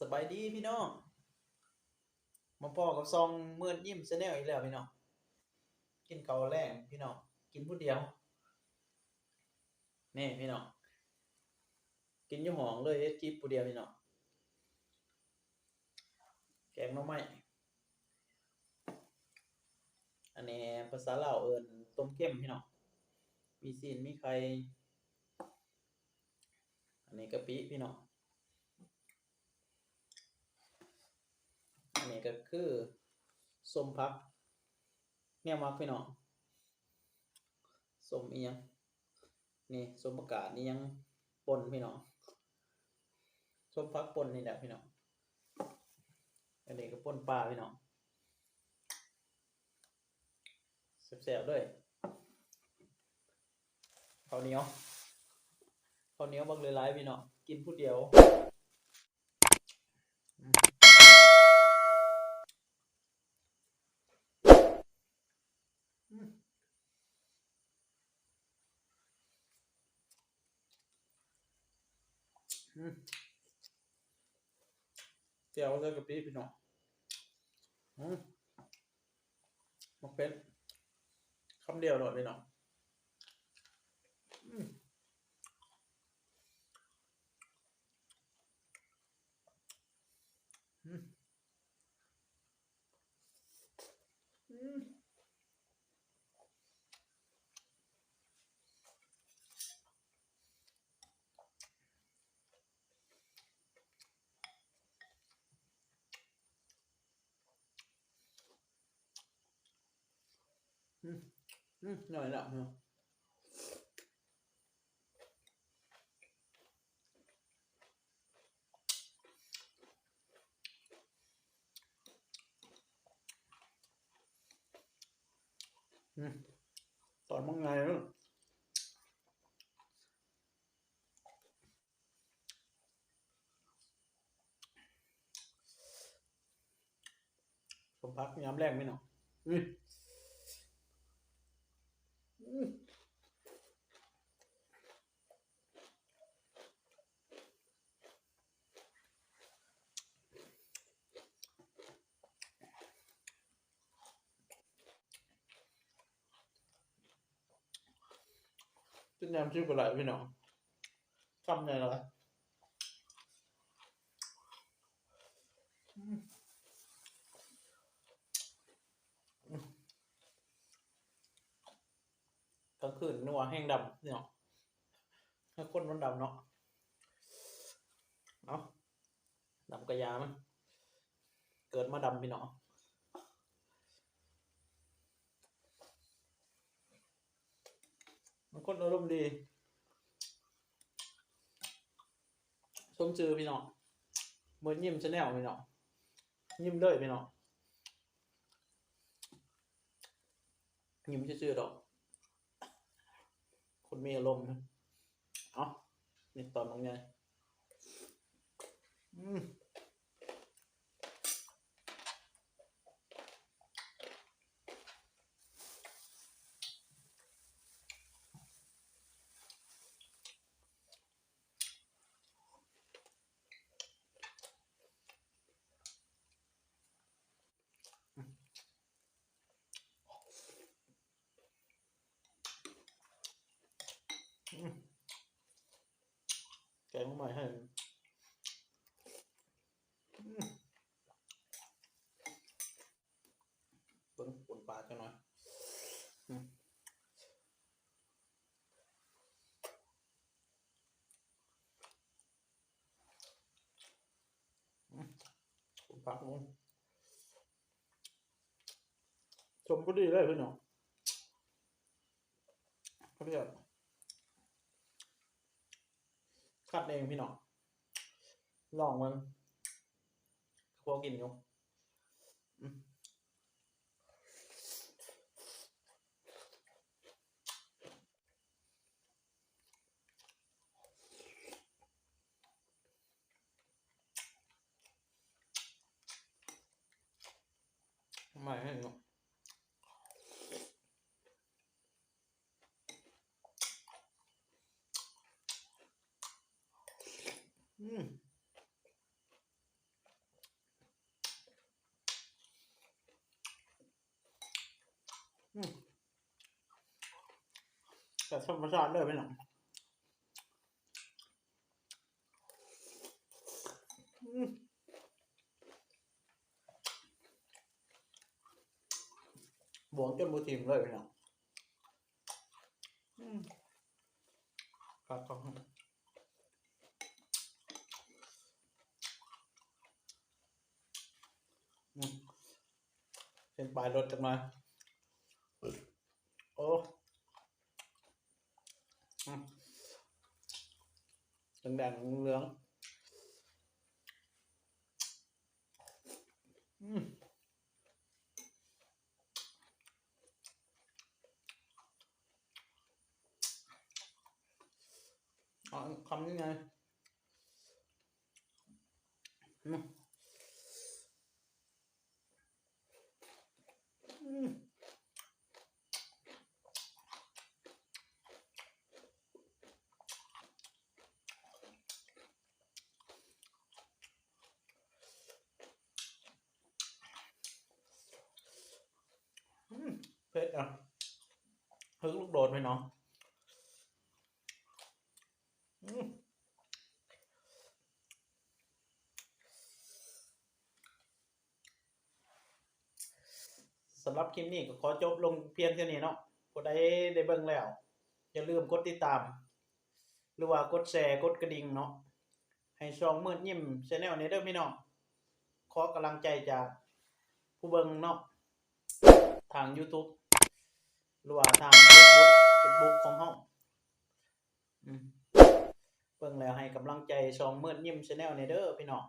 ສະບາຍດີພີ່ນ້ອງ ມາພໍ້ກັບຊ່ອງເມີດຍິ້ມແຊນແນວອີກແລ້ວພີ່ນ້ອງ. ກິນເຂົ້າແລງພີ່ນ້ອງ ກິນຜູ້ດຽວ. ນີ້ພີ່ນ້ອງ ກິນຢູ່ຫ້ອງເລີຍ ເຮັດຄລິບຜູ້ດຽວພີ່ນ້ອງ. ແກງໜໍ່ໄມ້ ອັນນີ້ພາສາລາວເອີ້ນຕົ້ມເຄັມພີ່ນ້ອງ. ມີຊີ້ນ ມີໄຂ່ ອັນນີ້ກະປິພີ່ນ້ອງ. ອັນນີ້ກະຄືສົ້ມຜັກແນວໝັກພີ່ນ້ອງ. ສົ້ມອີ່ຫຍັງ ນີ້ ສົ້ມຜັກກາດອີ່ຫຍັງປົ່ນພີ່ນ້ອງ. ສົ້ມຜັກປົ່ນນີ້ແຫຼະພີ່ນ້ອງ. ອັນນີ້ກະປົ່ນປາພີ່ນ້ອງ. ແຊບໆເລີຍ. ເຂົ້າໜຽວ ເຂົ້າໜຽວບັກຫຼາຍໆພີ່ນ້ອງ ກິນຜູ້ດຽວ. ອືມ ອືມ ອືມ ແຈ່ວໃສ່ກະປິພີ່ນ້ອງ. ອືມ ໝາກເຜັດ ຄຳດຽວໂລດພີ່ນ້ອງ. ອືມ ອືມ ອືມ ອືມ ອືມ ໜ້ອຍລະເນາະ. ອືມ ຕອນບັກໃຫຍ່ເດີ. ສົ້ມຜັກຍາມແລງພີ່ນ້ອງ. ອືມ ອືມ ກິນຍາມຊິບໍ່ໄດ້ພີ່ນ້ອງ ຄຳໃຫຍ່ຫຼາຍ. ອືມ ອືມ ກາງຄືນນຶກວ່າແຮງດຳພີ່ນ້ອງ ແຕ່ຄົນມັນດຳເນາະ. ເອົ້າ ດຳກະຢາມັນ ເກີດມາດຳພີ່ນ້ອງ. ມັນຄົນອາລົມດີ ສົມຊື່ພີ່ນ້ອງ ເມີດຍິ້ມແຊນແນວພີ່ນ້ອງ. ຍິ້ມເລີຍພີ່ນ້ອງ ຍິ້ມຊື່ໆດອກ ຄົນມີອາລົມ. ເອົ້າ ນີ້ຕອນບັກໃຫຍ່. ອືມ ອືມ ແກງໜໍ່ໄມ້ໃຫ້ ອືມ ເບິ່ງປົນປາຈັກໜ້ອຍ. ອືມ ອືມ ຜົມຜັກ ສົ້ມພໍດີເລີຍພີ່ນ້ອງ. ຄັດເອງພີ່ນ້ອງ ລອງເບິ່ງ ພໍກິນຢູ່. ອືມ ໃໝ່ໃຫ້ເນາະ. ອືມ. ທຳມະຊາດເດີພີ່ນ້ອງ. ອືມ ບວງຈົນບໍ່ຖິ້ມເລີຍພີ່ນ້ອງ. ອືມ ຄັກໆ ອືມ ເສັ້ນປາຍລົດຈັກໜ່ອຍ. ໂອ້ ອືມ ແດງໆ ເຫຼືອງໆ ອືມ ເອົາຄຳນີ້ໄງ ອືມ. ອືມ ອືມ ເຜັດອ່ະ ເພິ່ງລູກໂດດໄປເນາະ. ອືມ ສຳລັບຄລິບນີ້ກໍຂໍຈົບລົງພຽງເທົ່ານີ້ເນາະ. ຜູ້ໃດໄດ້ເບິ່ງແລ້ວ ຢ່າລືມກົດຕິດຕາມ ຫຼືວ່າກົດແຊ ກົດກະດິ່ງເນາະ ໃຫ້ຊ່ອງມືດຍິ້ມ Channel ແດ່ເດີພີ່ນ້ອງ. ຂໍກຳລັງໃຈຈາກຜູ້ເບິ່ງເນາະ ທາງ YouTube ຫຼືວ່າທາງ Facebook Facebook ຂອງເຮົາ. ອືມ ເບິ່ງແລ້ວໃຫ້ກຳລັງໃຈຊ່ອງມືດຍິ້ມ Channel ແດ່ເດີພີ່ນ້ອງ.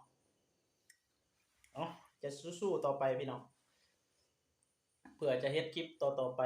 ເອົາ ຈະສູ້ໆຕໍ່ໄປພີ່ນ້ອງ ເພື່ອຈະເຮັດຄລິບຕໍ່ໆໄປ